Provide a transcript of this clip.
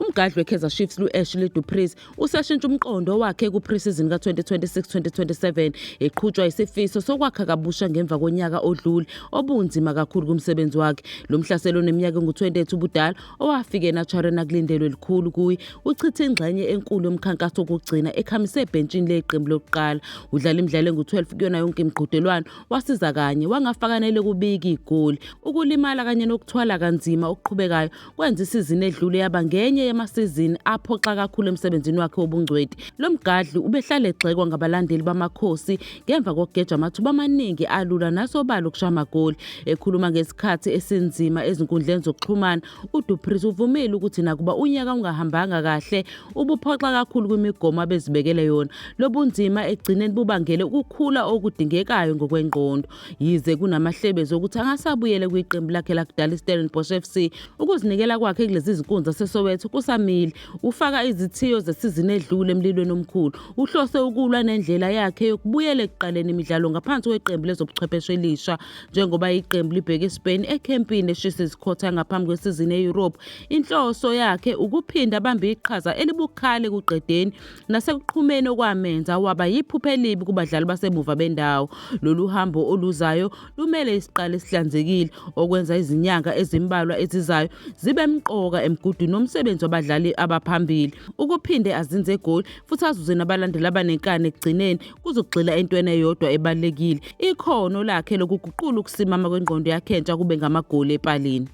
Umgadli weKaizer Chiefs u-Ashley Du Preez useshintsha umqondo wakhe ku-pre-season ka-2026-2027 eqhutshwa isifiso sokwakha kabusha ngemva konyaka odlule obunzima kakhulu kumsebenzi wakhe. Lo mhlaseli oneminyaka engu-28 ubudala owafika eNaturena kulindelwe likhulu kuye uchithe ingxenye enkulu yomkhankaso wokugcina ekhamise ebhentshini leqembu lokuqala. Udlala imidlalo engu-12 kuyona yonke imiqhudelwano wasiza kanye wangafakanele kubika igoli. Ukulimala kanye nokuthwala kanzima okuqhubekayo kwenza isizini edlule yaba ngenye yamasizini aphoxa kakhulu emsebenzini wakhe wobungcweti. Lo mgadli ubehlale egxekwa ngabalandeli baMakhosi ngemva kokugeja amathuba amaningi alula nasobala ukushaya amagoli. Ekhuluma ngesikhathi esinzima ezinkundleni zokuxhumana, uDu Preez uvumile ukuthi nakuba unyaka ungahambanga kahle, ubuphoxa kakhulu kwimigomo abezibekele yona. Lobunzima ekugcineni bubangele ukukhula okudingekayo ngokwengqondo. Yize kunamahlebezi okuthi angase abuyele kwiqembu lakhe lakudala iStellenbosch FC, ukuzinikela kwakhe kulezi zinkunzi zaseSoweto kusamile. Ufaka izithiyo zesizini edlule emlilweni omkhulu. Uhlose ukulwa nendlela yakhe yokubuyela ekuqaleni imidlalo ngaphansi kweqembu lezobuchwepheshe elisha. Njengoba iqembu libheke eSpain ekhempini eshisa izikhotha ngaphambi kwesizini e-Europe, inhloso yakhe ukuphinda abambe iqhaza elibukhali ekuqedeni nasekuqhumeni okwamenza waba yiphupho elibi kubadlali basemuva bendawo. Lolu hambo oluzayo lumele isiqalo esihlanzekile okwenza izinyanga ezimbalwa ezizayo zibe mqoka emgudwini womsebenzi wabadlali abaphambili. Ukuphinde azinze egoli futhi azuze nabalandeli abanenkani ekugcineni kuzogxila entweni eyodwa ebalulekile, ikhono lakhe lokuguqula ukusimama kwengqondo yakhe entsha kube ngamagoli epalini.